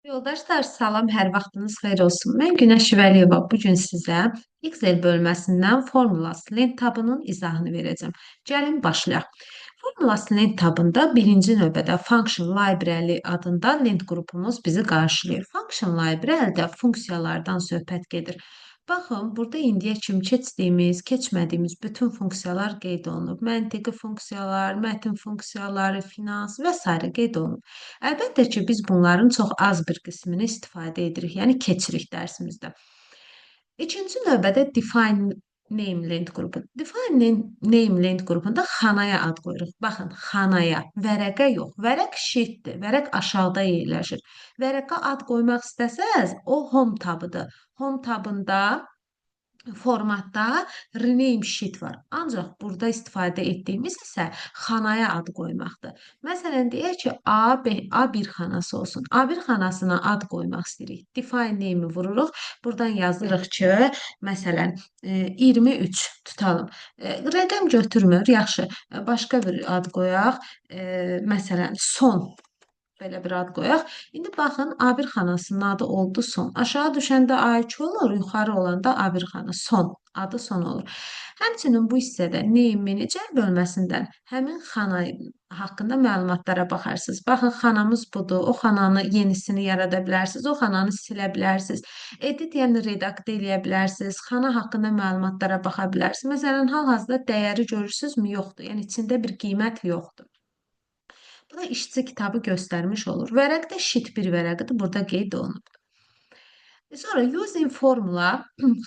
Yoldaşlar, salam, hər vaxtınız xeyir olsun. Mən Günəş Vəliyeva bu gün sizə Excel bölməsindən Formulas Lent tabının izahını verəcəm. Gəlin başlayaq. Formulas Lent tabında birinci növbədə Function Library adında lent qrupumuz bizi qarşılayır. Function Library-də funksiyalardan söhbət gedir. Baxın, burada indiyə kimi keçdiyimiz, keçmədiyimiz bütün funksiyalar qeyd olunub. Məntiqi funksiyalar, mətn funksiyaları, finans və sairə qeyd olunub. Əlbəttə ki, biz bunların çox az bir qismini istifadə edirik, yəni keçirik dərsimizdə. İkinci növbədə Define Name Lent qrupu. Define Name Lent qrupunda xanaya ad qoyuruq. Baxın, xanaya, vərəqə yox. Vərəq sheetdir. Vərəq aşağıda yerləşir. Vərəqə ad qoymaq istəsəz, o Home tabıdır. Home tabında formatda Rename Sheet var. Ancaq burada istifadə etdiyimiz isə xanaya ad qoymaqdır. Məsələn, deyək ki, A, B, A1 xanası olsun. A1 xanasına ad qoymaq istəyirik. Define name-i vururuq. Buradan yazırıq ki, məsələn, 23 tutalım. Rəqəm götürmür. Yaxşı, başqa bir ad qoyaq. Məsələn, son, belə bir ad qoyaq. İndi baxın, A1 xanasının adı oldu son. Aşağı düşəndə A2 olur, yuxarı olanda A1 xana son. Adı son olur. Həmçinin bu hissədə Name Manager bölməsindən həmin xana haqqında məlumatlara baxarsınız. Baxın, xanamız budur. O xananı yenisini yarada bilərsiniz. O xananı silə bilərsiniz. Edit, yəni redaktə eləyə bilərsiniz. Xana haqqında məlumatlara baxa bilərsiniz. Məsələn, hal-hazırda dəyəri görürsünüzmü? Yoxdur. Yəni içində bir qiymət yoxdur. Bu da işçi kitabı göstərmiş olur. Vərəqdə sheet 1 vərəqidir. Burada qeyd olunub. Sonra using formula,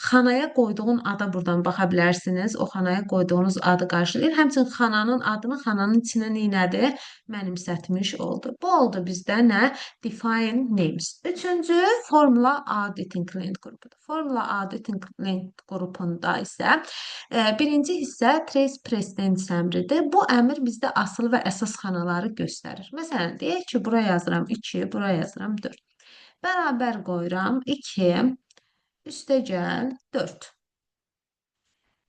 xanaya qoyduğun ada buradan baxa bilərsiniz. O xanaya qoyduğunuz adı qarşılayır. Həmçinin xananın adını xananın içinə neynədi? Mənimsətmiş oldu. Bu oldu bizdə nə? Define names. Üçüncü, Formula Auditing Lent qrupudur. Formula Auditing Lent qrupunda isə birinci hissə Trace Precedence əmridir. Bu əmr bizdə asılı və əsas xanaları göstərir. Məsələn, deyək ki, bura yazıram 2, bura yazıram 4. Bərabər qoyuram 2 üstə gəl 4.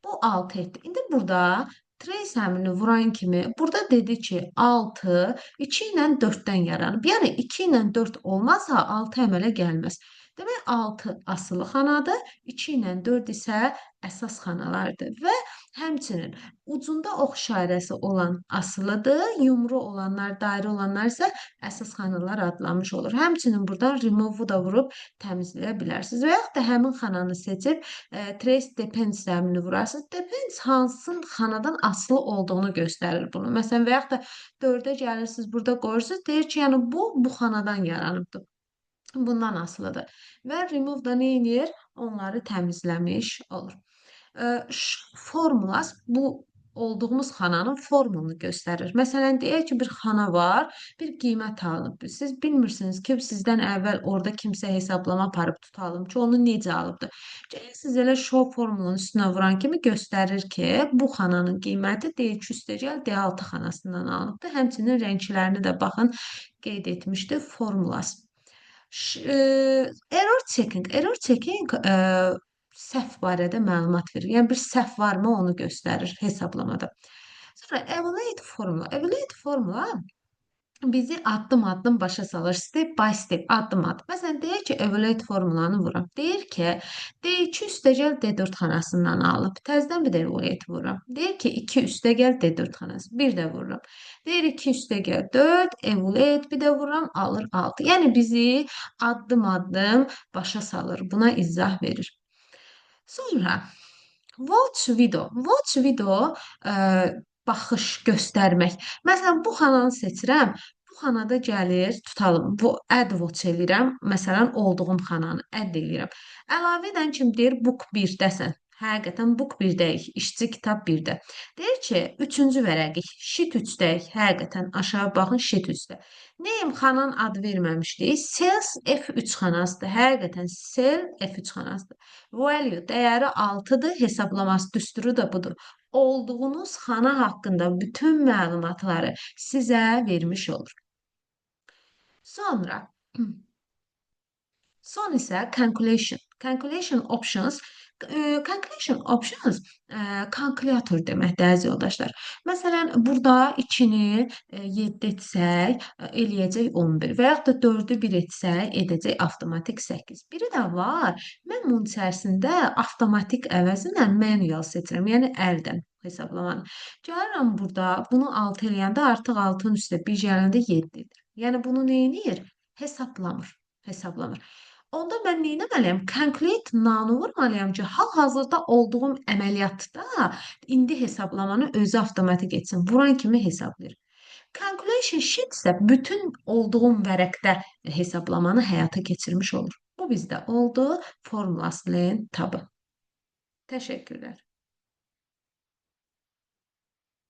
Bu 6 etdi. İndi burada trace əmrini vuran kimi burada dedi ki, 6 2 ilə 4-dən yaranıb. Yəni 2 ilə 4 olmazsa 6 əmələ gəlməz. Demək 6 asılı xanadır, 2 ilə 4 isə əsas xanalardır və həmçinin ucunda ox işarəsi olan asılıdır, yumru olanlar, dairə olanlar isə əsas xanalar adlanmış olur. Həmçinin buradan remove-u da vurub təmizləyə bilərsiniz və yaxud da həmin xananı seçib trace depends əmrini vurarsınız. Depends hansı xanadan asılı olduğunu göstərir bunu. Məsələn, və yaxud da 4-ə gəlirsiniz, burada qoyursunuz, deyir ki, yəni bu xanadan yaranıbdır. Bundan asılıdır. Və remove da nə edir? Onları təmizləmiş olur. Formulas bu olduğumuz xananın formulunu göstərir. Məsələn, deyək ki, bir xana var, bir qiymət alınıb. Siz bilmirsiniz ki, sizdən əvvəl orada kimsə hesablama aparıb tutalım ki, onu necə alıbdır. Siz elə show formulunun üstünə vuran kimi göstərir ki, bu xananın qiyməti D2 üstəgəl D6 xanasından alınıbdır. Həmçinin rənglərini də baxın qeyd etmişdi formulas. Error checking. Error checking səhv barədə məlumat verir. Yəni bir səhv varmı, onu göstərir hesablamada. Sonra evaluate formula. Evaluate formula bizi addım-addım başa salır. Step by step, addım-addım. Məsələn, deyək ki, evaluate formulanı vuram. Deyir ki, D2 üstəgəl D4 xanasından alıb. Təzədən bir də evaluate vururam. Deyir ki, 2 üstəgəl D4 xanası. Bir də vururam. Deyir 2 üstəgəl 4, evaluate bir də vururam, alır 6. Yəni bizi addım-addım başa salır. Buna izah verir. Sonra watch video. Watch video baxış göstərmək. Məsələn, bu xananı seçirəm. Bu xanada gəlir, tutalım, bu add watch eləyirəm. Məsələn, olduğum xananı add eləyirəm. Əlavə edən kim deyir book 1-dəsən. Həqiqətən book 1-dəyik, işçi kitab 1-də. Deyir ki, üçüncü vərəqik, sheet 3-dəyik. Həqiqətən aşağı baxın, sheet 3-də. Name xananın adı verməmişdik. Cells F3 xanasıdır. Həqiqətən cell F3 xanasıdır. Value dəyəri 6-dır. Hesablaması düsturu da budur. Olduğunuz xana haqqında bütün məlumatları sizə vermiş olur. Sonra son isə calculation. Calculation options. Calculation options kalkulyator deməkdir, əziz yoldaşlar. Məsələn, burada 2-ni 7 etsək, eləyəcək 11 və yaxud da 4-ü 1 etsək, edəcək avtomatik 8. Biri də var. Mən bunun içərisində avtomatik əvəzinə manual seçirəm, yəni əldən hesablamanı. Gəlirəm burada, bunu 6 eləyəndə artıq 6-nın üstə 1 gələndə 7 edir. Yəni bunu nə edir? Hesablamır. Hesablamır. Onda mən nə etməliyəm? Calculate none-u vurmalıyam ki, hal-hazırda olduğum əməliyyatda indi hesablamanı özü avtomatik etsin. Vuran kimi hesablayır. Calculation sheet isə bütün olduğum vərəqdə hesablamanı həyata keçirmiş olur. Bu bizdə oldu. Formulas Len tabı. Təşəkkürlər.